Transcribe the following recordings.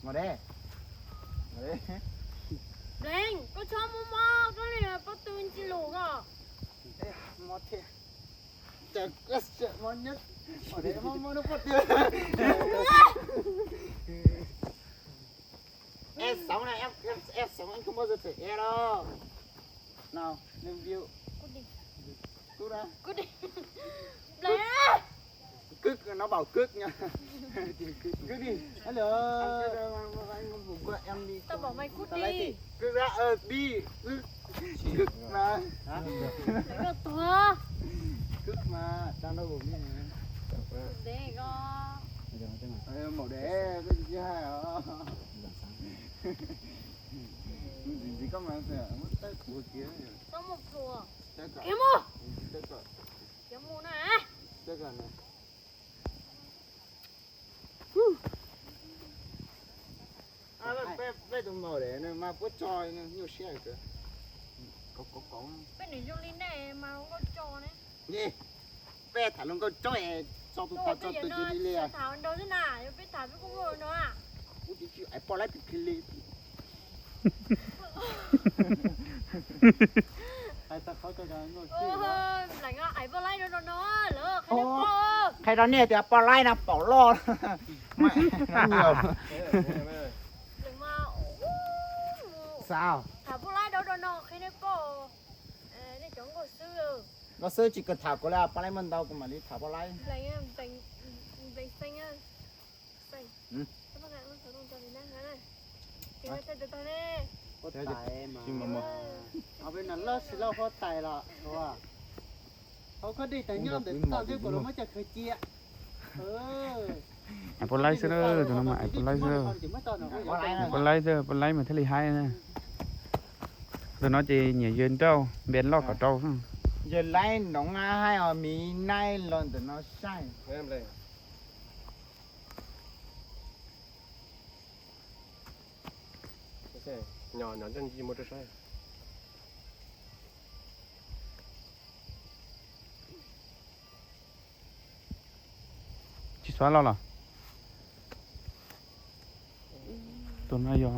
Mos dev. Mos dev. Bleeg, koj txhob mob mob, koj li pob tw ntsis lus ko. Mob thiab. Cas koj mob nyob, mos dev mob mob nyob pob tw. F sáu này, F, F, F sáu anh không bao giờ phải e đâu. Nào, review. Cút đi. Cút đi. Cút đi. Bleeg. Cút, nó bảo cút nha. Cút đi. Hello. Anh, anh, anh, hôm qua em đi Tao bảo mày cút đi. Cút ra, ờ, đi. Cút. Cút mà. Hả? Mày có tuh. Cút mà, tao đâu có biết. Để con. Ờ, màu đỏ, có gì chứ hay hả? Gì, gì có mà phải mất tới của kia. Có một thua. Tới cọ. Kiếm một. Tới cọ. Kiếm một nè. Tới cọ nè. Peb tus maum de no mas puab tso nyuaj siab kawg. Peb nws zoo li nej mas ua nkauj tso ne. Peb tham luag nkauj tso es tso tus tag tso tus cia li li. Tham nrog xwb na, yog peb tham peb kuj nkauj no. Kuv tsis tsis aiv poj laib plig plig li. Hais tag qhov ko, Nplaim, aiv poj laib no no lawm, qhia rau nej tias poj laib no paum loj. Xav tham poj laib dab no qhia nej paub, nej cov nkauj xwb. Nkauj xwb tsis kawg tham kuv li, poj laib muaj ntau kuv mam li tham poj laib. Nplaim xeeb. Peb no loj tsis loj huab tais los, hauv koj dej tag nyob ntawm toj thiab kuv los muab coj khaws cia. Aiv poj laib xwb, tus no mas aiv poj laib xwb. Aiv poj laib xwb, poj laib mas thiaj li haib na. Tus no ces nyiam yawg nrauj, npe loj kom rau. Yawg laib noo haib os, miv naib los ntawm no saib. Tsis xav loj los? Tus no yog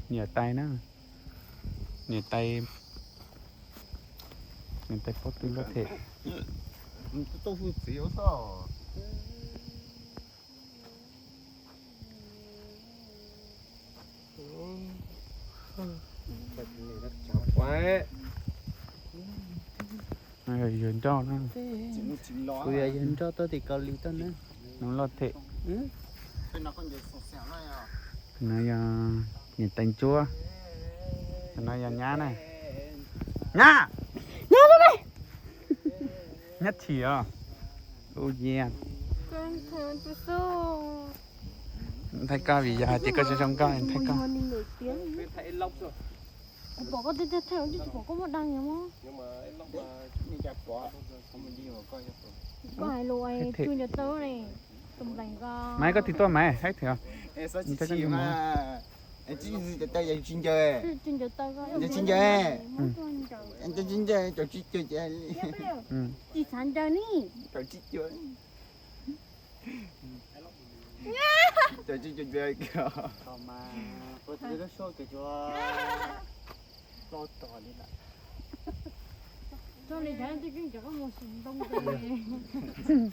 niam tais na. Niam tais, niam tais pob tw loj thiab. Yawg nrauj na. Kuv yog yawg nrauj tuaj tim Kaus Lim tuaj na. Nws loj thiab. Tus no yog niam tais ntsuab. Tus no yog nyab na. Nyab! Nyab! Nyab chim os. Ua yia. Nthaij koj vim yog hais tias koj tsis zoo nkauj nthaij koj. Kuv pom koj twb thaij, thaij ua twb tsis pom koj muaj dab nyob mog. Koj hais lus es tsuj nco tau ne, tus nplees ko. Maiv, koj tig tuaj Maiv, saib thiab. Tsis ncaws, tsis ncaws, tsis ncaws, tsis ncaws ni. Cov tsis cov cua.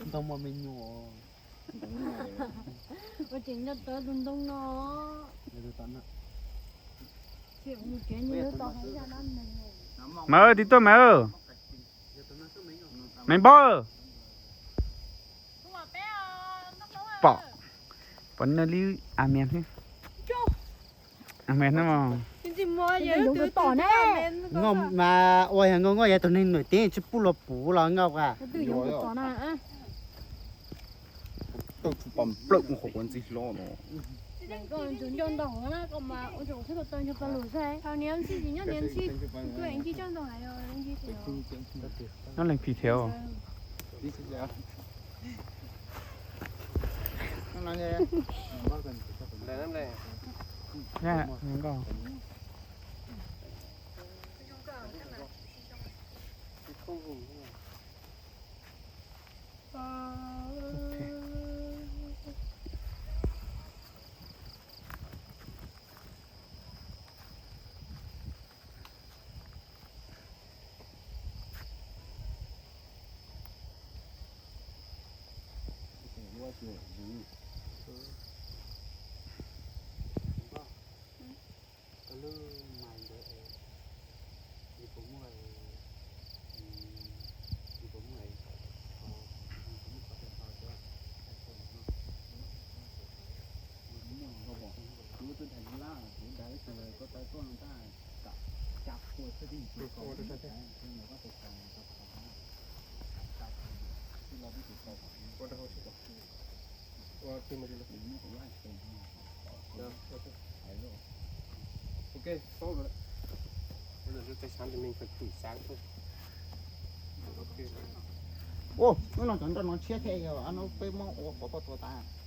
Ntoo mas me nyuam. Ua tseem nco tau tus ntoo no. Maiv, tig tuaj Maiv. Maiv Npov. Pom, pom nws li a mias thiab. A mias no. Mas ua yog nkauj nkauj yog tus neeg nws tib tsis pub los puv los nkauj a. Nyob leej phim thiab. Ok, paub lawm. Ua lawm, lub teb xav ntawd me kawg, pwm xav xwb. Ua, hnub no cov nroj no tshiab thiab, yog no peb muab ua pov poj tua tas.